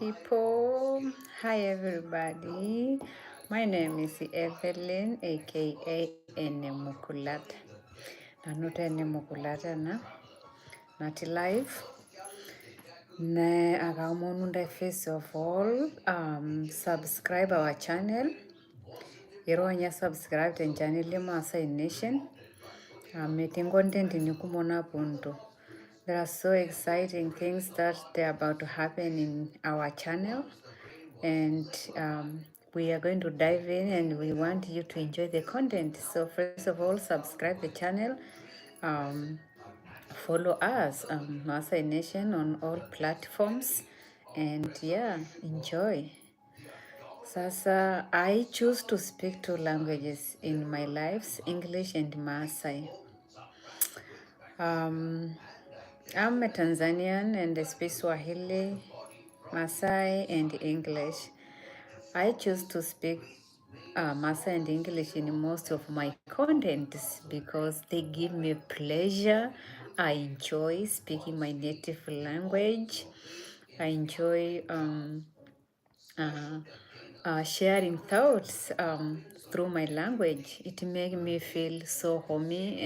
people. Hi, everybody. My name is Evelyn, aka Ene Mukulat. Nanu taa Ene Mukulat ena natii live. Ne akaomonu ntae first of all subscribe our channel. Ironya subscribe te channel e Maasai Nation. Metii content kumok naaponito. There are so exciting things that they are about to happen in our channel, and we are going to dive in and we want you to enjoy the content. So first of all, subscribe the channel, follow us, Maasai Nation, on all platforms, and yeah, enjoy. Sasa, I choose to speak two languages in my lives, English and Maasai. I'm a Tanzanian and I speak Swahili, Maasai, and English. I choose to speak Maasai and English in most of my contents because they give me pleasure. I enjoy speaking my native language. I enjoy sharing thoughts through my language. It makes me feel so homey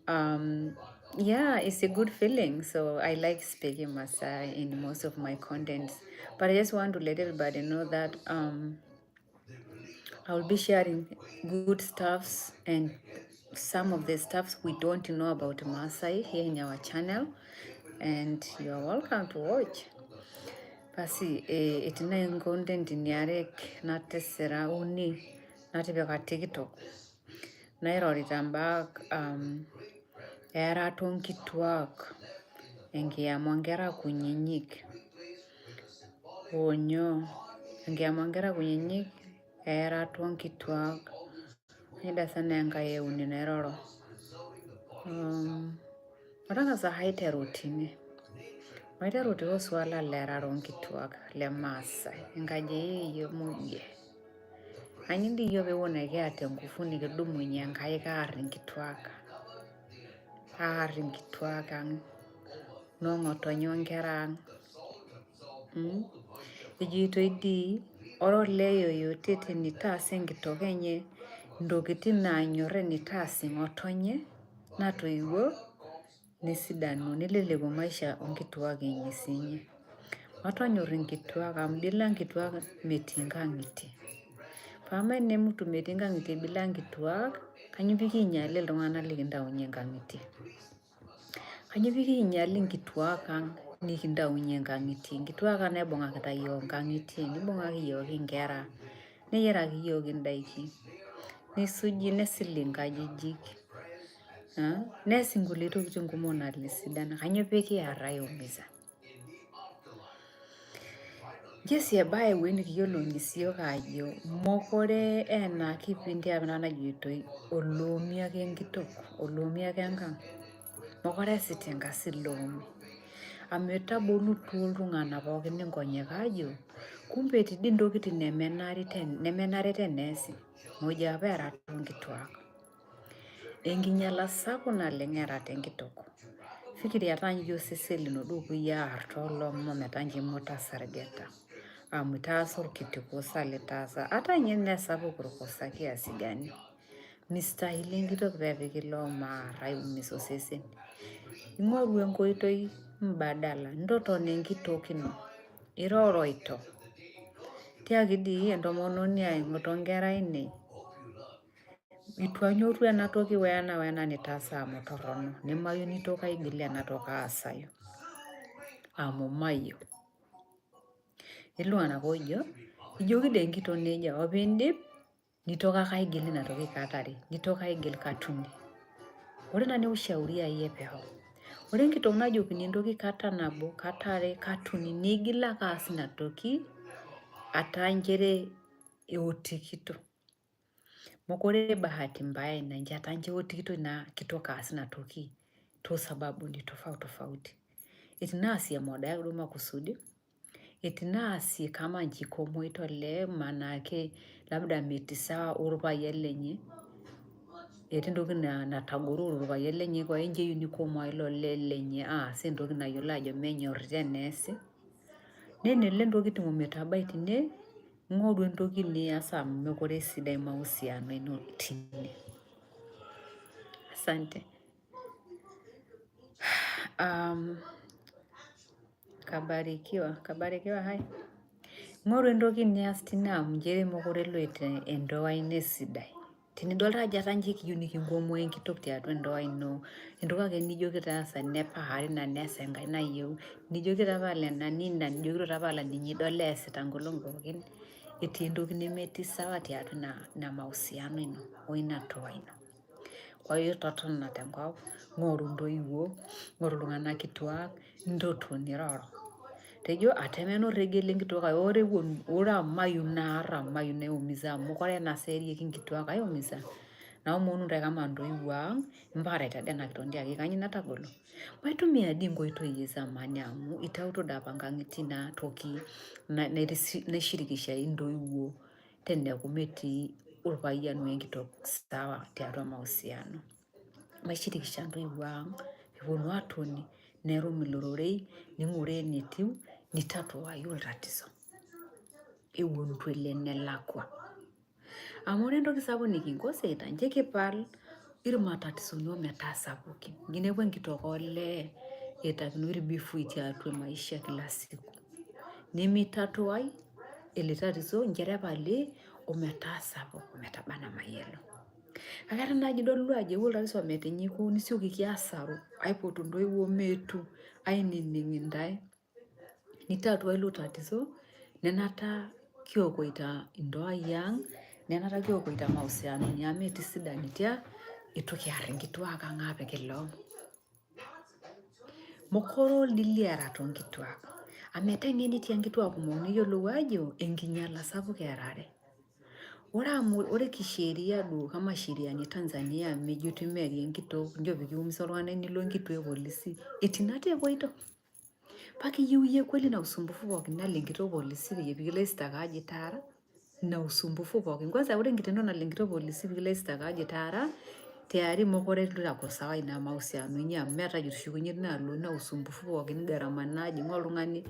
and yeah, it's a good feeling. So I like speaking Maasai in most of my contents. But I just want to let everybody know that I will be sharing good stuffs and some of the stuffs we don't know about Maasai here in our channel. And you are welcome to watch. Basi etii naa content niarek natesera uni natipika TikTok nairorita mbaa earata onkituak, enkiyama onkera kunyinyik, onyoo enkiyama onkera kunyinyik, earata onkituak, kajo sii enkae euni nairoro. Matang'asa aiteru tine. Maiteru tilo suala learata onkituak le Maasai, enkaji e yeyio mujie. Kanyoo dii iyiok pee kiata nguvu nikidumunye nkaik aar inkituak, aar inkituak ang' noong'otonye onkera ang'. Ejoitoi dii ore olee yoyote tenitaas enkitok enye intokitin naanyor enitaas ng'otonye natoiwuo nesidanu neleleku maisha onkituak enye siinye. Matonyor inkituak amu bila nkituak metii nkang'itie. Paa mtu metii nkang'itie bila nkituak, kanyoo pee kiinyalie iltung'anak likintaunye nkang'itie? Kanyoo pee kiinyal inkituak ang' nikintaunye nkang'itie? Nkituak ang' naibung'akita iyiok nkang'itie, nibung'aki iyiok inkera, neyiaraki iyiok indaiki, nisuji nesili nkajijik, nees nkulie tokitin kumok naleng sidan. Kanyoo pee kiar aiumiza? Nche sii ebaya ewueji nikiyiolounye siyiok aajo mokure ena kipindi apa najoitoi oloomi ake enkitok, oloomi ake enkang'. Mokure easita enkasi loomi. Amu etabolutua iltung'anak pookin inkonyek aajo kumbe etii dii ntokitin nemenare teneesi. Moja wapo earata onkituak. Enkinyala sapuk naleng' earata enkitok. Fikiria taa ninye osesen lino duo opuoi aar toolomon metaa nji imuta isargeta amu itaasa orkiti kosa litaasa. Ata ninye tenaa sapuk orkosa kiasi gani, mistahili enkitok peepiki loomo aar aiumisa osesen. Ing'oru enkoitoi mbadala, ntotona enkitok ino, iroroito. Tiaki dii entomononi ai ng'oto nkera ainei, itu anyorru ena toki wena wena nitaasa amu torrono, nemayieu nitoki aigil ena toki aasayu amu mayieu. Etii iltung'anak oojo, ijoki dii enkitok nejia ore piindip nitoki ake aigil ina toki kat are, nitoki aigil kat uni. Ore nanu ushauri ai epeho, ore enkitok najokini entoki kata nabo, kata are, kat uni nigil ake aas ina toki ataa nchere eotikito. Mokure bahati mbaya ina nche ataa nche eotikito ina kitok aas ina toki too sababuni tofauti tofauti. Etii naasie moda duo makusudi, etii naasie kama nchi ikomoita olee manake labda metii sawa orpayian lenye, etii entoki natagoro orpayian lenye kwa hiyo nche eyieu nikomoa ilo lee lenye aas entoki nayiolo ajo menyor teneesi. Naa enelo intokitin ometabai tine, ng'oru entoki nias amu mekure esidai mahusiano ino tine. Asante. Kabarikiwa, kabarikiwa hai. Ng'oru entoki nias tine amu nchere mekure eloito endoa ino esidai. Tinidol ajo etaa nji kiyieu nikinkomoa enkitok tiatua endoa ino, entoki ake nijoki taasa nepaari ina nees enkae nayieu, nijoki tapala ena nina, nijokito tapala ninye idol eesita nkolong'i pookin, etii entoki nemetii sawa tiatua ina mahusiano ino o ina ndoa ino. Kwa hiyo totona tenkop, ng'oru intoiwuo, ng'oru iltung'anak kituak, ntotoni iroro. Tejo atemena orregie lenkitok ai ore ewuon ore amu mayieu naar amu mayieu naiumiza amu kore ena saa erieki nkituak aiumiza, naomonu ntae kama ntoiwuo ang mparaita dii ena kitondi ake kanyi natagolo. Maitumia dii nkoitoi e zamani amu itauto dii apa nkang'itie ina toki naishirikishai intoiwuo teneeku metii orpayian wenkitok sawa tiatua mahusiano. Maishirikisha ntoiwuo ang peponu atoni nerum ilo rorei ning'uraa enetiu nitatuayu tatizo ewuon itu elo enelakua. Amu ore entoki sapuk nikinkoseita nche kipal irmatatisoni ometaa sapukin. Inepu enkitok olee eitakino irbifui tiatua maisha kila siku. Nimitatuai ele tatizo nchere epali ometaa sapuk ometaba anaa mayiolo. Kake eton naaji idol ajo eewuo tatizo ometinyiku nisiokiki asaru aipotu intoiwuo meetu ainining intae nitatua ilo tatizo nenata kiokoita indoai ang nenata kiokoita mahusianoni ang metisidanitia itu kiar inkituak ang aapik ilo. Mokore oldilia toonkituak amu eteng'enitia nkituak kumok neyiolou ajo enkinyala sapuk erare. Ore amu ore kisheria duo kama sheriani e Tanzania mejo timiari enkitok nchoo pikiumisa oltung'ani nilo enkituo e polisi etii natii epoito. Mpaka iyieu iyie kweli na usumbufu pookin nalo enkitok polisi peyie pikilo aistaka ajo itaara ina usumbufu pookin. Kwanza ore enkitendo nalo enkitok polisi pikilo aistaka ajo itaara tayari mokure itakuwa sawa ina mahusiano inyi amu meeta ajo tushukunye tinaalo ina usumbufu pookin gharama najing'aa oltung'ani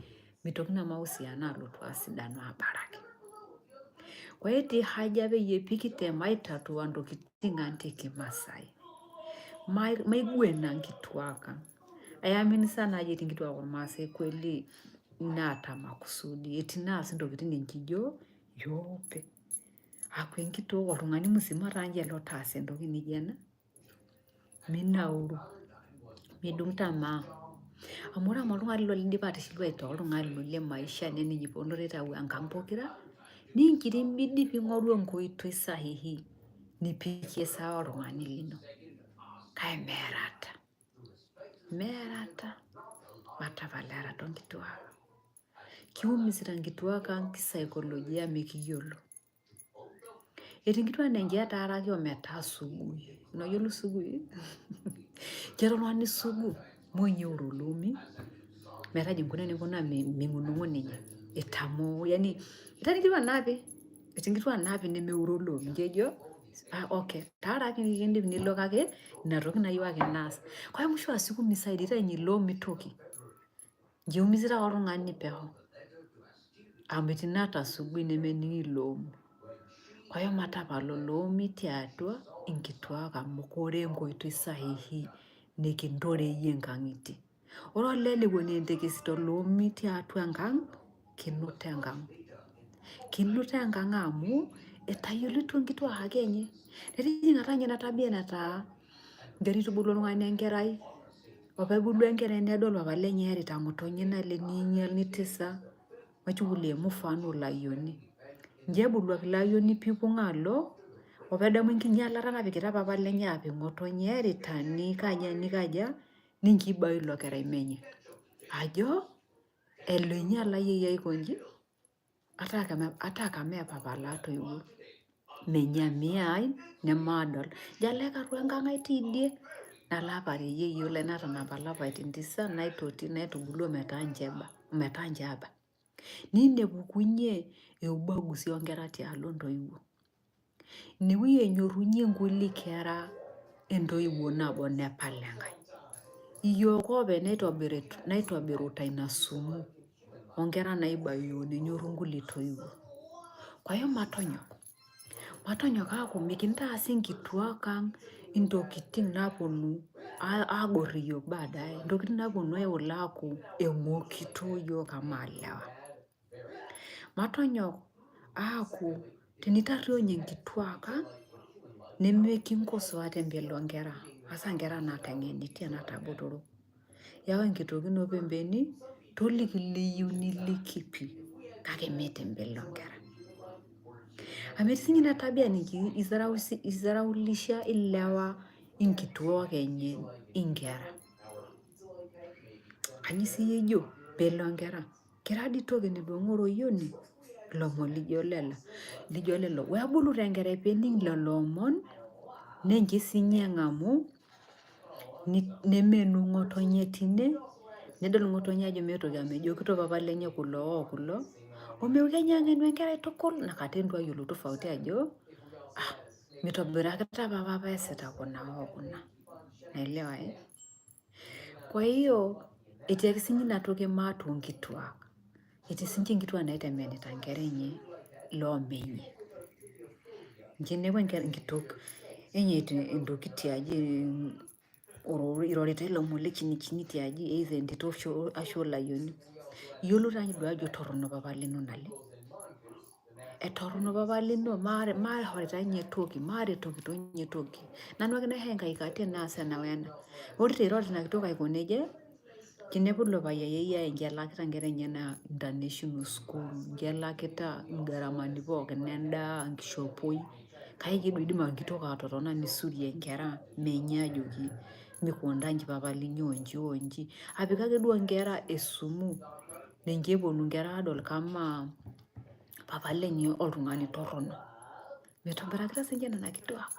mitoki ina mahusiano alotu asidanu abaraki. Kwa hiyo etii haja peyie pikitem aitatua ntokitin ang te kimasai. Maiguena nkituak ang. Aiamini sana ajo etii nkituak ormaasai kweli naata makusudi etii naas intokitin enkijo yoope. Aaku enkitok oltung'ani musima taa ninche lotaasa entoki nijo ena. Minauru, midung tamaa. Amu ore amu oltung'ani lindipa atishilu aitaa oltung'ani le maisha neninye iponuta aitau enkang pokira, ninkiri bidii ping'oru enkoitoi sahihi nipikie sawa oltung'ani lino. Kake meerata, meerata, matapal earata onkituak. Kiumisita nkituak ang kisaikolojia mikiyiolo. Etii nkituak naa nche etaaraki ometaa sugui. Unayiolo sugui? Keeta oltung'ani sugu monye eoro oloomi metaa inkuna ninkuna ming'unung'u ninye. Itamoo yani etii nkituak naapi, etii nkituak naapi nemeuro oloomi kejo ah okay taaraki nikindip nilo kake ina toki nayieu ake naas. Kwa hiyo mwisho wa siku misaidita ninye ilo mitoki. Nkiumisita ake oltung'ani peho. Amu etii naata sugui nemening' iloomi. Kwa hiyo matapal oloomi tiatua inkituak amu kore enkoitoi sahihi nikintoreyie nkang'itie. Ore olee lewuon entekesito oloomi tiatua enkang, kinuta enkang. Kinuta enkang amu etayioloito nkituak haki enye. Netijing'a ninye ina tabia nataa nchere itubulu oltung'ani enkerai, opa ebulu enkerai nedol papa lenye eerita ng'otonye naleng niinyal nitesa, machukulie mfano olayioni. Nche ebulu ake ilo ayioni pipung'a alo, opa edamu enkinyalata napikita papa lenye apik ng'otonye eerita nikaja nikaja, ninche ibayu ilo kerai menye. Ajo elo inyala yeyie aikonji ata kama papa latoiwuo. Menye ai nemaadol. Njo alo aikaru enkang ai tidie nalo apare yeyio lai natanapa lapaitin tisa naitoti naitubulu ometaa nche eba, ometaa nche aba. Ninepukunye ubaguzi oonkera tialo ntoiwuo. Inewueji enyorrunye nkulie kera entoiwuo nabo nepal enkae. Iyiok openy naitobiruta ina sumu. Onkera naibayoo nenyoru nkulie toiwuo. Kwa hiyo matonyok. Matonyok aaku mikintaas inkituak ang' intokitin naaponu aagor iyiok baadaye, intokitin naaponu aiul aaku eng'okito iyiok amaa ilewa. Matonyok aaku tenitaruo ninye inkituak ang' nemikinkosoa tembele oonkera, hasa inkera naateng'enitia naatabotoro. Yau enkitok ino pembeni, toliki iliyieu niliki pii kake mee tembele oonkera. Amu etii siininye ina tabia nikiisaraulisha ilewa inkituak enye inkera. Kanyoo siiyie ijo mbele oonkera? Kira dii toki nidung'ore oyioni ilomon lijo lelo, lijo lelo. Webulu taa enkerai peening lelo omon ninche siininye eng'amu nemenu ng'otonye tine nedol ng'otonye ajo meeta toki amu ejokito papa lenye kulo oo kulo omeu kenya ang'enu enkerai tukul inakata elotu ayiolou tofauti ajo ah mitobirakita papa peesita kuna oo kuna. Naelewa eh? Kwa hiyo etii ake siinye ina toki maa toonkituak. Etii sinche inkituak naiteng'enita inkera enye loomenye. Injo inepu enkitok enyeita entoki tiaji iroritae ilomon le chini chini tiaji either entito ashu olayioni. Iyiolou taa ninye duo ajo torrono papa lino naleng'. Etorrono papa lino maahorita ninye toki, maaretokito ninye toki. Nanu ake naihangaika tenaas ena wena. Ore eirorita ina kitok aiko neija, kinepu ilo payian yieyio ninche elakita inkera enyena international school, ninche elakita ingaramani pookin endaa, enkishopoi, kake keidim enkitok atotona nisurie inkera menye ajoki mikunta inji papa linyi onji onji. Apik ake duo inkera esumu ninche epwonu inkera aadol kama papa lenye oltung'ani torrono. Mitobirakita siinche nena kituak.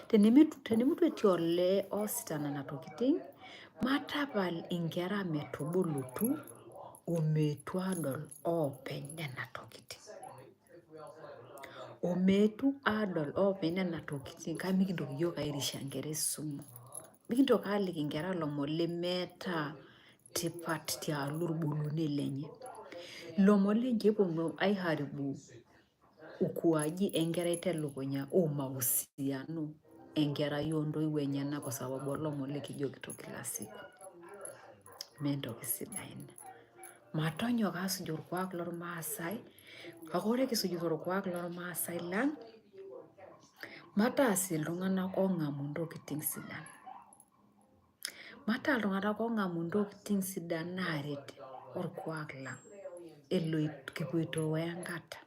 Tenemetu etii olee oosita nena tokiting, matapal inkera metubulutu omeetu aadol oopeny nena tokiting. Omeetu aadol oopeny nena tokiting kake mikintoki iyiok airisha inkera esumu. Mikintoki aaliki inkera ilomon lemeeta tipat tialo orbulunei lenye. Ilomon lenche epwonu aiharibu ukuaji enkerai telukunya oo mahusiano enkerai o ntoiwuo enyenak kwa sababu oolomon likijokito kila siku. Mee entoki sidai ina. Matonyok aasuj orkwaak lormaasai kake ore kisujita orkwaak lormaasai lang, mataas iltung'anak oong'amu intokiting sidan. Mataa iltung'anak oong'amu intokiting sidan naaret orkwaak lang kipuoito wenkata.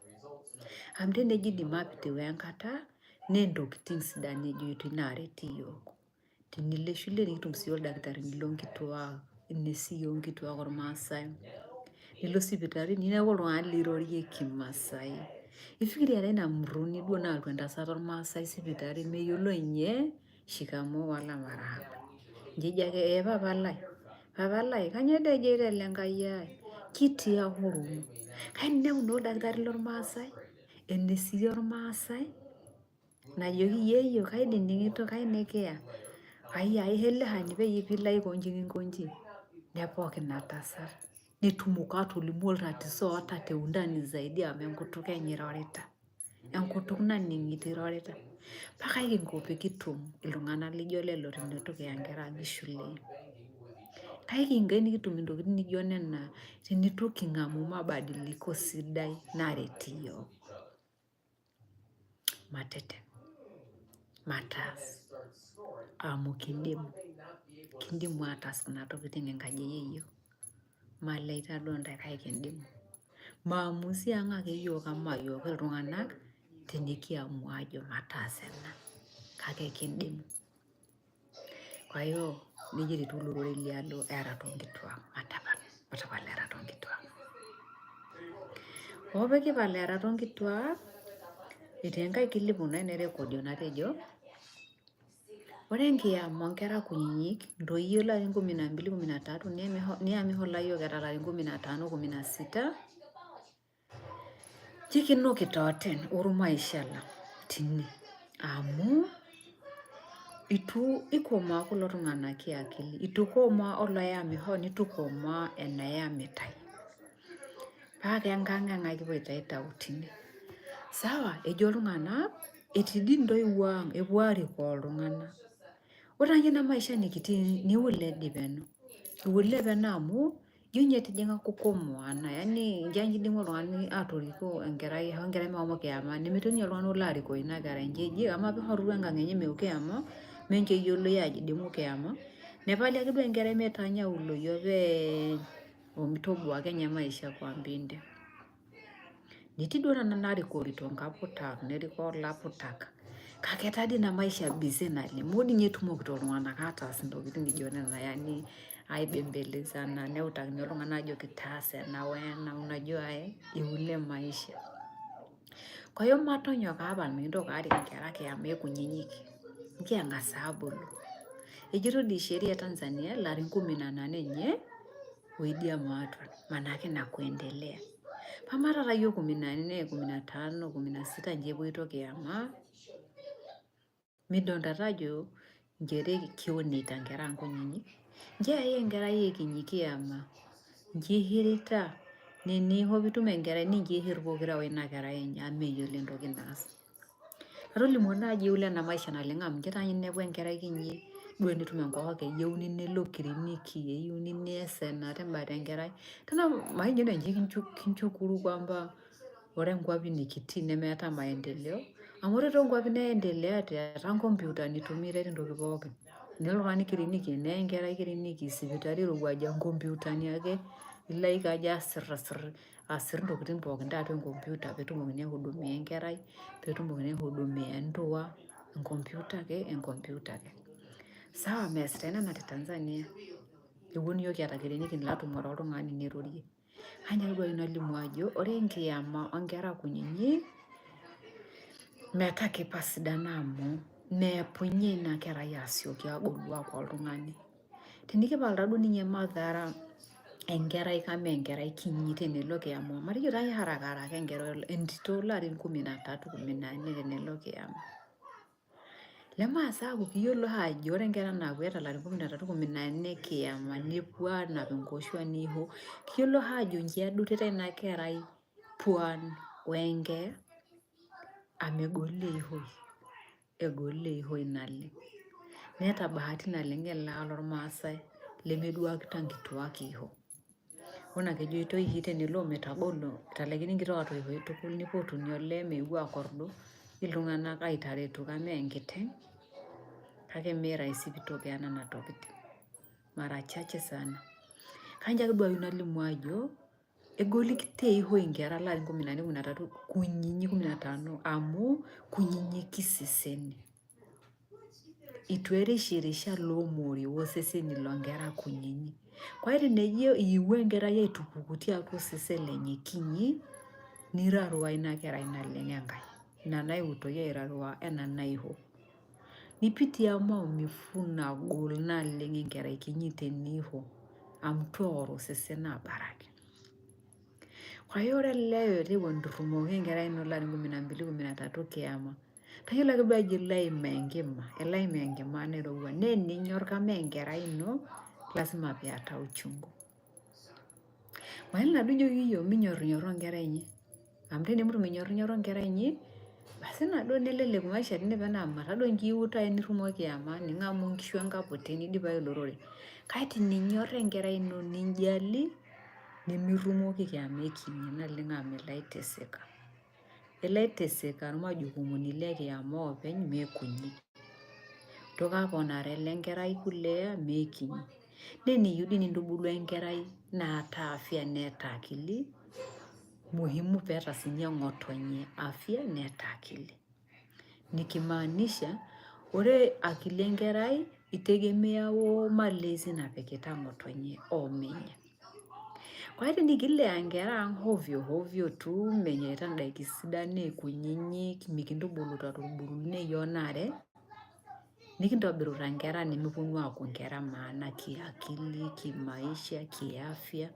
Amu tenejo idim aapite wenkata naa intokiting sidan ejoitoi naaret iyiok. Tenilo shule nikitum sii iyiok ildakitarini loo nkituak, enesi oonkituak ormaasai, nilo sipitali ninepu iltung'anak lirorie kimaasai. Ifikiria taa ina murroni duo nalotu entasat ormaasai sipitali meyiolo ninye shikamoo wala marahaba. Injo ejo ake ee papa lai, papa lai kanyoo dii ejoito ele Nkai ai, kitii ake huruma. Kake eninepu naa oldakitari lormaasai, enesii ormaasai najoki yieyioo kai dii ining'ito, kai nikiya, aielewani piilo aikonji ninkonji, nepok ina tasat netumoki atolimu oltatiso oota te undani zaidi amu enkutuk enye irorita, enkutuk naning'ito irorita. Paa kai kinko pee kitum iltung'anak lijo lelo teneitu kiya nkera ang shuleni? Kai kinko enikitum intokiting nijo nena tenitu king'amu mabadiliko sidai naret iyiok? Matete, mataas amu kindimu, kindimu ataas kuna tokiting enkaji e yieyio. Maleita duo ntae kake kindimu. Maamuzi ang ake yiok amaa yiok iltung'anak tenikiamua aajo mataas ena kake kindimu. Kwa hiyo nejia etiu olorere lialo earata oonkituak. Matapal, matapal earata oonkituak. Hoo pee kipal earata oonkituak, etii enkae kilipu nai nairekodio natejo, ore enkiyama oonkera kunyinyik, ntoyie oolarin kumi na mbili kumi na tatu neyamisho ilayiok eeta ilarin kumi na tano kumi na sita, kikinukita ate ormaisha lang tine amu itu ikomaa kulo tung'anak kiakili, itu ikomaa oloyamisho nitu ikomaa enayamitai. Kake enkang' eng'ae kipoito aitau tine. Sawa, ejo iltung'anak etii dii intoiwuo ang' epuo arikoo iltung'anak. Ore taa ena maisha nikitii niule dii peno. Iule peno amu ijo ninye etijing'a kukomoana yaani injo idimu oltung'ani atoriko enkerai aisho enkerai meshomo kiama nemetii ninye oltung'ani olo arikoo ina kerai. Inji eji amaa piishorua enkang' enye meu kiama mincho eyioloi ajo idimu kiama. Nepali ake duo enkerai metanya auloi opeeny omitoboa kenya maisha kwa mbinde. Netii duo nena narikorito nkaputak nerikoo ilaputak kake etaa dii ina maisha busy naleng. Moo dii ninye etumokito iltung'anak ataas intokitin nijo nena yaani aibembelezana neutakini iltung'anak ajoki taasa ena wena unajua eh iule maisha. Kwa hiyo matonyok aapal mikintoki aarik inkera kiama ekunyinyik, niking'as aabulu. Ejito dii sheria e Tanzania ilarin kumi na nane ninye oidiamu atua manake na kuendelea. Pamaa taata iyiok kumi na nne, kumi na tano, kumi na sita nche epoito kiama, midolta taa ajo nchere kioneita nkera ang' kunyinyik. Nchoo eyai enkerai ekinyi kiama, nche ihirita neniho pitum enkerai ninche ihir pokira woina kerai enye amu meyiolo entoki naas. Atolimuo naa ajo iule ena maisha naleng' amu incho taa inepu enkerai kinyi duo enetum enkoshoke eyieuni nelo kliniki, eyieuni nias ena tembata enkerai. Tena mayieu ninye naa kinchukuru kwamba ore nkuapi nikitii nemeeta maendeleo amu ore toonkuapi naendeleate etaa nkompyutani itumiai tentoki pookin. Tenelo oltung'ani kliniki neya enkerai kliniki sipitali irowuaja nkompyutani ake ilo aikaja asir asir asir intokitin pookin tiatua enkompiuta peetumokini aihudumia enkerai, peetumokini aihudumia entuaa, enkompiuta ake enkompiuta ake. Sawa meesitai nena te Tanzania. Ewuon iyiok kiata kliniki nilo atumore oltung'ani nirorie. Kanyoo duo ayieu nalimu ajo ore enkiama onkera kunyinyik metaa kipasidan amu meepunye ina kerai asioki agolu aaku oltung'ani. Tenikipal taaduo ninye madhara enkerai kama enkerai kinyi tenelo kiama matejo taake haraka haraka enkerai entito olarin kumi na tatu kumi na nne tenelo kiama. Lemaas aaku kiyiolo ajo ore nkera naapuo eeta ilarin kumi na tatu kumi na nne kiama nepuo aanap inkoshua niho, kiyiolo ajo nji edutita ina kerai puan wenkeeya amu egol eihoi, egol eihoi naleng'. Neeta bahati naleng' ele aa lormaasai lemeduakita nkituak iho. Ore kejoitoi oshi tenelo ometagolo, italaikine enkitok atoihoyu tukul nipotuni olee meeu akordu iltung'anak aitaretu kama enkiteng' kake mee rahisi pitokea nena tokitin. Mara chache sana. Kanjo ake duo ayieu nalimu ajo egolikita eihoi inkera larin kumi na nne kumi na tatu kunyinyi kumi na tano amu kunyinyik iseseni. Itu erishirisha loomorio oseseni loonkera kunyinyi. Kwa hiyo tenejo iiwuo enkerai aitupuku tiatua osesen lenye kinyi, nirarua ina kerai naleng' Enkai. Ina naiutoi airarua ena naiho. Nipitia maumivu nagol naleng' enkerai kinyi teniiho amu itu eoro osesen abaraki. Kwa hiyo ore ele yeyote eton itu irrumoki enkerai ino ilarin kumi na mbili kumi na tatu kiama, tayiolo ake duo ajo ilo aimaa enkima, elo aimaa enkima nairowua naa eninyorr kama enkerai ino lazima piata uchungu. Mayiolo naaduo ijoki iyiok minyorrinyorra onkera inyi amu tenemutu minyorrinyorra onkera inyi basi naaduo neleleku maisha tine peno amu mataa duo inji iutaa nirrumoo kiama ning'amu nkishu enkaputi nidipayu ilo rorei. Kake teninyorr enkerai ino ninjali nemirrumoki kiama ekinyi naleng' amu elo aiteseka. Elo aiteseka irmajukumuni le kiama oopeny meekunyik. Itoki aponare ile nkerai kulea meekinyi. Naa eniyieu dii nintubulu enkerai naata afya neeta akili, muhimu peeta sinye ng'otonye afya neeta akili. Nikimaanisha ore akili enkerai itegemea o malezi napikita ng'otonye omenye. Kwa hiyo tenikilea nkera ang' ovyo ovyo tu menyaita ndaiki sidan ekunyinyik mikintubuluta torbulunei onare, nikintobiruta nkera nemeponu aaku nkera maana kiakili, kimaisha, kiafya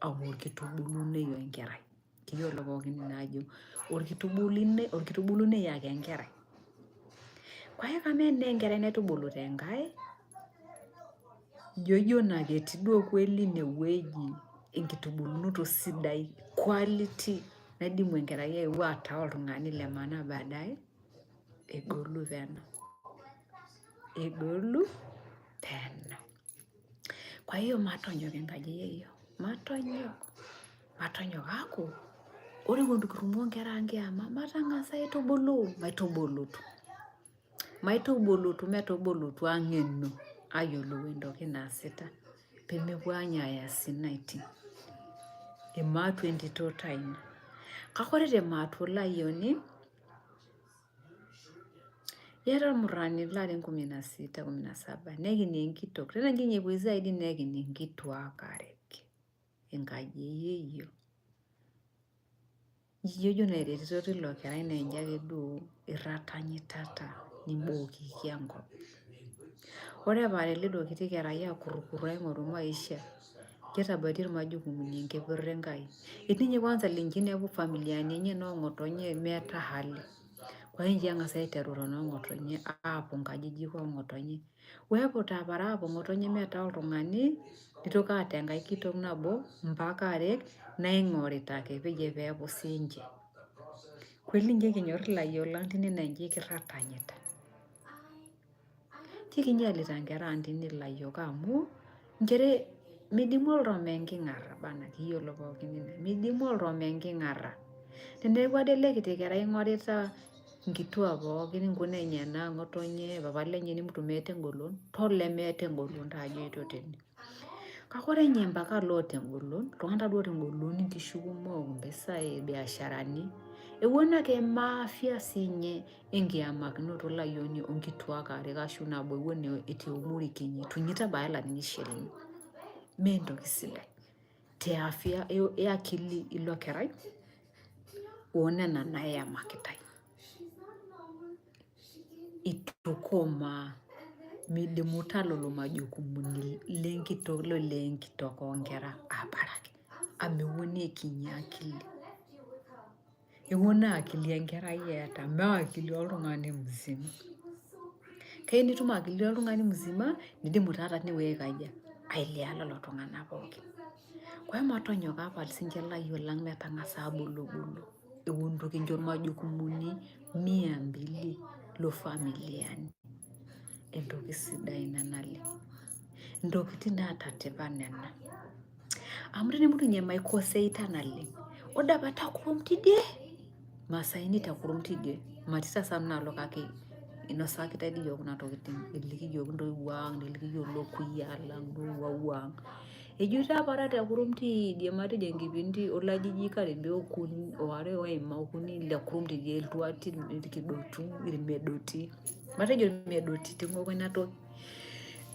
amu orkitubulunei enkerai. Kiyiolo pookin ina ajo orkitubulunei ake enkerai. Kwa hiyo kama enaa enkerai naitubulu tenkae, ijoijo naa ketii duo kweli inewueji. enkitubulunoto sidai, quality naidimu enkerai aeu ataa oltung'ani le maana baadaye, egolu peno. Egolu peno. Kwa hiyo matonyok enkaji eyieyio, matonyok, matonyok aaku ore eton itu kitumo nkera ang' kiama matang'as aitubulu, maitubulutu. Maitubulutu metubulutu aang'enu ayiolou entoki naasita pemepuo aanya aaya sinaitin. Ematua entito taa ina. Kake ore tematua olayioni, iyata olmurrani larin kumi na sita, kumi na saba nekini enkitok, tena ninche epuoi zaidi nekini nkituak arek enkaji eyieyio. Ijo ijo eretito tilo kerai naa inji ake duo irratanyitata nibookiki enkop. Ore epaara elido kiti kerai akurrukuru aing'oru maisha, ketabaitie irmajukumuni enkeperr Enkai. Etii ninye kwanza linchi inepu ifamiliani enye noong'otonye meeta hali. Kwa hiyo inji eng'as aiteru tonoong'otonye aapuo nkajijik oong'otonye. Weputa apara aapuo ng'otonye metaa oltung'ani, nitoki aata enkae kitok nabo mpaka arek naing'orita ake peyie peeku siinche. Kweli inji kinyorr ilayiok lang tine naa inji kirratanyita. Inji kinyalita nkera ang tine ilayiok amu nchere midimu oltome enking'arra bana kiyiolo pookin ina, midimu oltome enking'arra. Teneeku ade ele kiti kerai ing'orita nkituak pookin nkuna enyenak ng'otonye papa lenye ni mtu meeta engolon tolemeeta engolon taa ajoito tene. Kake ore ninye mpaka loota engolon, iltung'anak taduo oota engolon inkishu kumok, impisai, irbiasharani, ewuon ake maafia siinye enkiamakinoto olayioni onkituak are ashu nabo ewuon etii umri kinyi itu ninye itabaya ilarin ishirini. Mee entoki sidai te afya e akili ilo kerai onena nayamakitae. Itu ikomaa, midimuta lelo majukumuni lenkitok lolee enkitok onkera aabaraki amu ewuon ekinyi akili. Ewuon aa akili enkerai eeta mee akili oltung'ani mzima. Keyieu nitum akili oltung'ani mzima nidimu taata tinewueji aikaja ailea lelo tung'anak pookin. Kwa hiyo matonyok aapal sinche ilayiok lang metang'asa abulubulu ewuon itu kincho irmajukumuni mia mbili lofamiliani. Entoki sidai ina naleng. Intokitin naata tipat nena. Amu tenimutu ninye maikoseita naleng. Ore apa tekurum tidie, masaini tekurum tidie, matii sasa nanu inaalo kake inosakitae dii iyiok kuna tokitin, eliki iyiok intoiwuo ang, neliki iyiok lokuyiaa lang, nowuo ang. Ejito apa ore tekurum tidie matejo enkipindi olajijik karibia okuni, waare oima okuni le kurum tidie, iltuatin, irkidotu, irmedoti, matejo irmedoti iting'oko ina toki.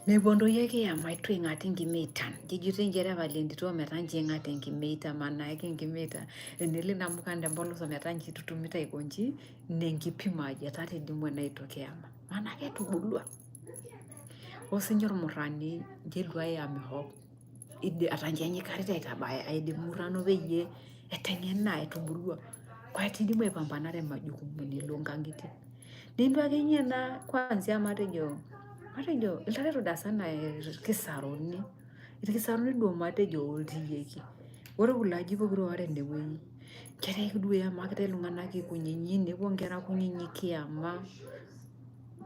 Mepuo ntoyie kiyama itu ing'ati nkimeitan. Kejito inchere epal entito metaa nchi ing'at enkimeita maana yake enkimeita enelo inamuka tempolos ometaa nchi itutumita aikonji ina enkipimo ajo etaa teidimu ena tito kiyama. Maana yake etubulua. Ore sinye ormurrani nche elutu ayami hoo ata nche enyikarita aitabaya aidim murrano peyie eteng'ena etubulua. Kwa hiyo teidimu aipambanare majukumuni loonkang'itie. Nintu ake ninye ena kuanzia matejo matejo iltareto da sana irkisaruni, irkisaruni duo matejo oltiyieki. Ore kulo ajijik pokira oare enewueji ketaa duo eyamakitae iltung'anak kunyinyik nepuo nkera kunyinyik kiama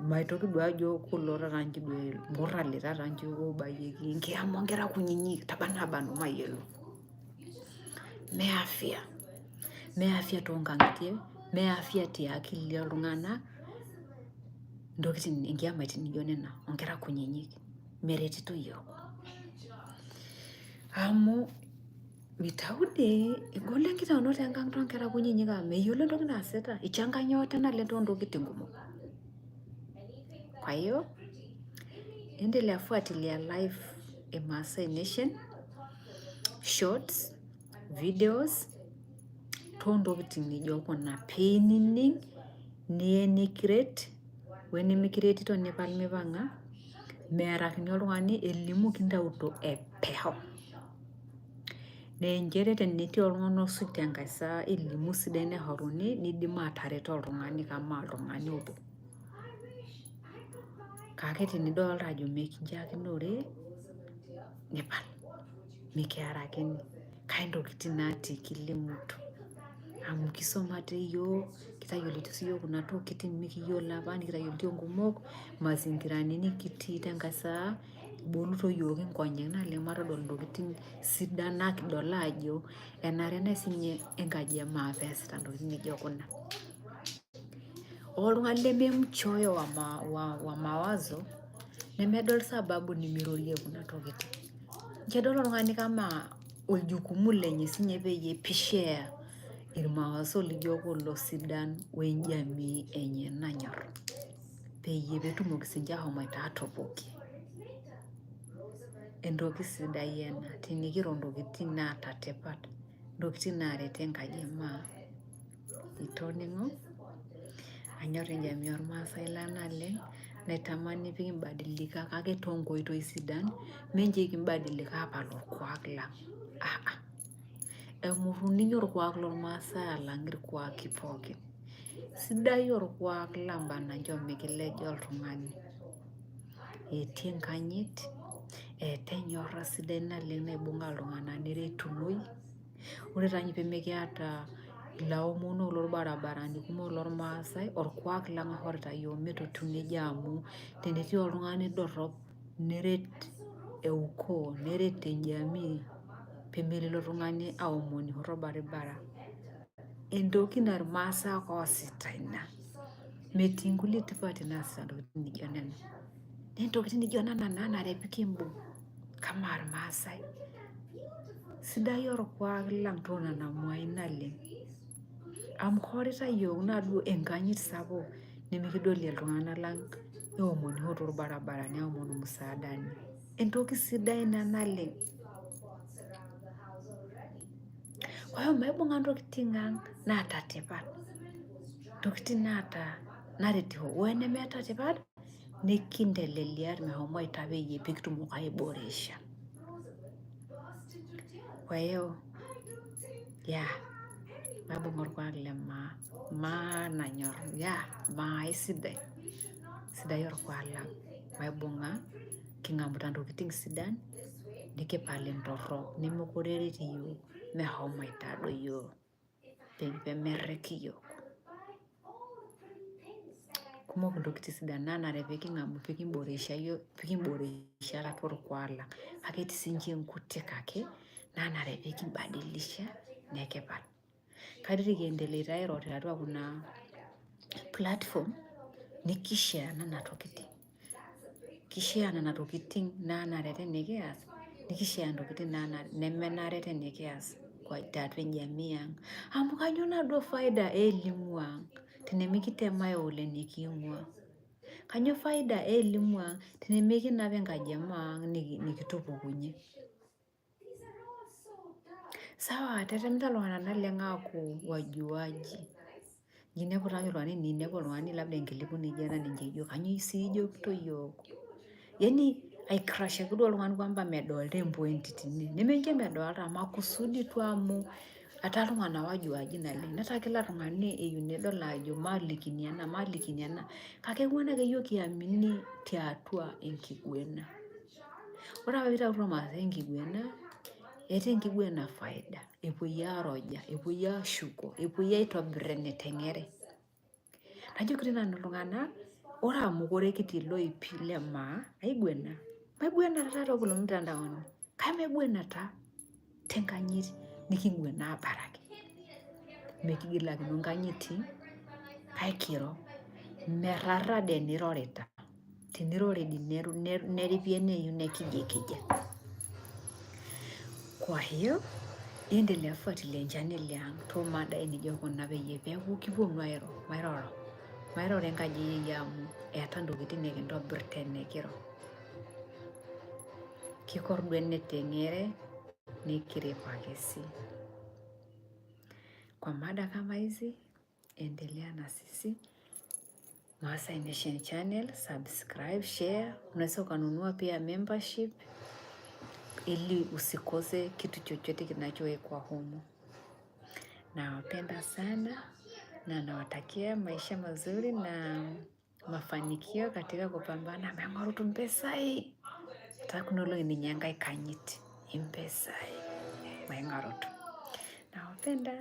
maitoki duo ajo kulo taata nji duo murrali taata nji obayieki enkiyama oonkera kunyinyik tabanabanu mayiolo. Mee afya, mee afya toonkang'itie, mee afya tiakili oltung'anak intokitin inkiamaitin nijo nena oonkera kunyinyik meretito iyiok. Amu mitau dii egol enkitaunoto enkang toonkera kunyinyik amu meyiolo entoki naasita, ichanganya ate naleng toontokitin kumok. Kwa hiyo endelea fuatilia live e Maasai Nation shorts, videos toontokitin nijo kuna piinining niye nikiret wenimikiretito nipal mipang'a meerakini oltung'ani elimu kintauto epeho. Naa inchere tenetii oltung'ani osuj tenkae saa elimu sidai nehoruni nidim atareto oltung'ani kama oltung'ani obo. Kake tenidolta ajo mikinchiakinore nipal, mikiarakini. Kai ntokitin natii kila mtu amu kisomate iyiok, kitayioloito siyiok kuna tokitin mikiyiolo apa nikitayioloito nkumok mazingirani nikitii tenkae saa ebolito yiok nkonyek naleng matodol ntokitin sidan nakidol ajo enare nai sinye enkaji emaa peesita ntokitin nijo kuna. Ore oltung'ani leme mchoyo wa mawazo nemedol sababu nemirorie kuna tokitin. Kedol oltung'ani kama oljukumu lenye sinye peyie pishare irmawazo lijo kulo sidan wenjamii enye nanyor peyie petumoki sinche ahomoita atopokie. Entoki sidai ena tenikiro ntokitin naata tipat, ntokitin naret enkaji emaa. Itoning'o anyor enjamii ormaasai lang naleng naitamani pikimbadilika kake tonkoitoi sidan mincho kimbadilika apal orkuak lang aa emurru ninye orkuak lormaasai alang irkuaki pookin. Sidai orkuak lang bana nchoo mikilej oltung'ani. Etii enkanyit, eetae enyorra sidai naleng naibung'a iltung'anak neretunoi, ore taa ninye pemikiata ilaomonok lorbarabarani kumok lormaasai, orkuak lang oishorita yiok metotiu nejia amu tenetii oltung'ani dorrop neret ukoo neret enjamii pemelo ilo tung'ani aomonisho torbaribara. Entoki naa irmaasai ake oosita ina. Metii nkulie tipati naasita ntokitin nijo nena. Naa intokitin nijo nena naanare pikimbung kama irmaasai. Sidai orkuak lang toonena muain naleng. Amu keorita yiok naa duo enkanyit sapuk nemikidolie iltung'anak lang eomonisho torbarabarani aomonu msaadani. Entoki sidai ina naleng. Kwa hiyo maibung'a ntokitin ang naata tipat, ntokitin naata naretisho wenemeeta tipat nikintelelia meshomoita peyie pikitumoki aiboresha. Kwa hiyo yeah, maibung'a orkuak le maa, maa nanyor yeah, maa aisidai. Sidai orkuak lang, maibung'a king'amuta ntokitin sidan nikipal intorrok nemekure eret iyiok mehomoita adoyio pemerreki iyiok. Kumok intokitin sidan naanare piking'amu pikimboresha yiok pikimboresha tiatua orkuak lang kake etii sinche nkutik ake naanare pikimbadilisha nekipal. Kadiri kiendeleita airo tiatua kuna platform nikishare nena tokitin. Kishare nena tokitin naanare tenikiyas nikishare ntokitin nemenare tenikiyas tiatua enjamii ang amu kanyoo naaduo faida e elimu ang tenemikitemayo ole niking'ua. Kanyoo faida e elimu ang tenemikinap enkaji emaa ang nikitupukunye. Sawa, etetemita iltung'anak naleng aaku wajuaji. Inepu taake oltung'ani ninepu oltung'ani labda enkilipu nijo ena ninche ijo kanyoo sii ijokito yiok. Yaani aikrashaki duo oltung'ani kwamba medolta empointi tine nemenche medolta makusudi tu amu etaa iltung'anak wajuaji naleng netaa kila tung'ani eyieu nedol ajo maalikini ena maalikini ena kake keng'uan ake yiok kiamini tiatua enkiguena. Ore apa piitautuo irmaasai enkiguena, eeta enkiguena faida epuoi aaroja, epuoi aashuko, epuoi aitobirr eniteng'ere. Najoki dii nanu iltung'anak ore amu kore kitii iloipi le maa aiguena, maiguenata taa too kulo mtandaoni kake maiguenata tenkanyit nikingwena aabaraki. Mikigilakino nkanyiti kake kiro merrarra dii enirorita, tenirori dii neripi eneyieu nekijikija. Kwa hiyo endelea fuatilia enchannel ang toomadai nijo kuna peyie peeku kiponu airo mairoro, mairoro enkaji eyeyio amu eeta ntokitin nikintobirr tenekiro. Kikorr duo eneteng'ere nikiripake sii. Kwa mada kama hizi endelea na sisi Maasai Nation Channel, subscribe, share. Unaweza ukanunua pia membership ili usikose kitu chochote kinachowekwa humu. Nawapenda sana na nawatakia maisha mazuri na mafanikio katika kupambana maing'oru mpesai. Etaa kuna olong'i ninye enkae kanyit impesai. Maing'aroto. Nawapenda.